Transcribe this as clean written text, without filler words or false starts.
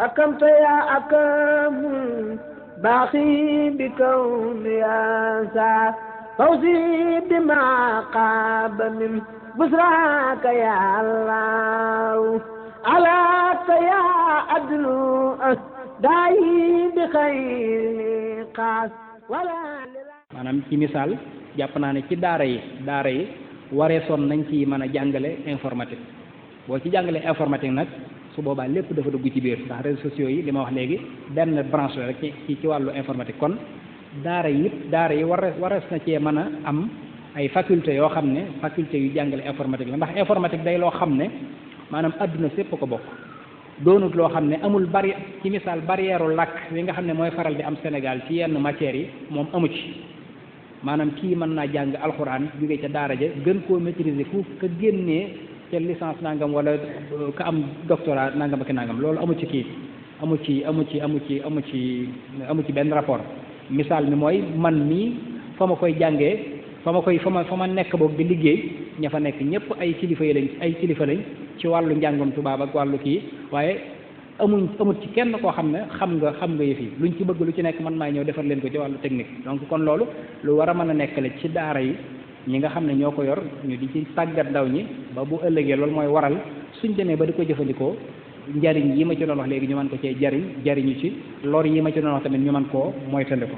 أكمت يا أكم باقي بكون يا سا فوزي بما قاب من بسراك يا الله علىك يا عدل داي بخير قاس ولا maanaam ci misaal jàpp naa ne ci daara yi wareesoon nañ ci mën a jàngale informatique boo ci jàngalee informatique nag su boobaa lépp dafa dugg ci biir ndax réseaux sociaux yi li ma wax léegi benn branche la rek ci wàllu informatique kon daara yi warees na cee mën a am ay faculté yoo xam ne faculté yu jàngale informatique la ndax informatique day loo xam ne maanaam adduna sépp ko bokk doonut loo xam ne amul bari ci misaal barrière làkk wi nga xam ne mooy faral di am Sénégal ci yenn matières yi moom amu ci maanaam kii mën naa jàng alxuraan jóge ca daara ja gën koo maîtriser fu ka génnee ca licence nangam wala ka am doctorat nangam ak nangam loolu amu ci kii amu ci benn rapport misaal mi mooy man mii fa ma koy jàngee fa ma nekk boog di liggéey ña fa nekk ñëpp ay kilifa lañ ci wàllu njàngum tubaab ak wàllu kii waaye amut ci kenn koo xam ne xam nga yëf yi luñ ci bëgg lu ci nekk man maa ñëw defar leen ko ci wàllu technique donc kon loolu lu war a mën a nekk la ci daara yi ñi nga xam ne ñoo ko yor ñu di ci tàggat ndaw ñi ba bu ëllëgee loolu mooy waral suñ demee ba di ko jëfandikoo njariñ yi ma ci doon wax léegi ñu mën ko cee jariñu ci lor yi ma ci doon wax tamit ñu mën koo moytandiku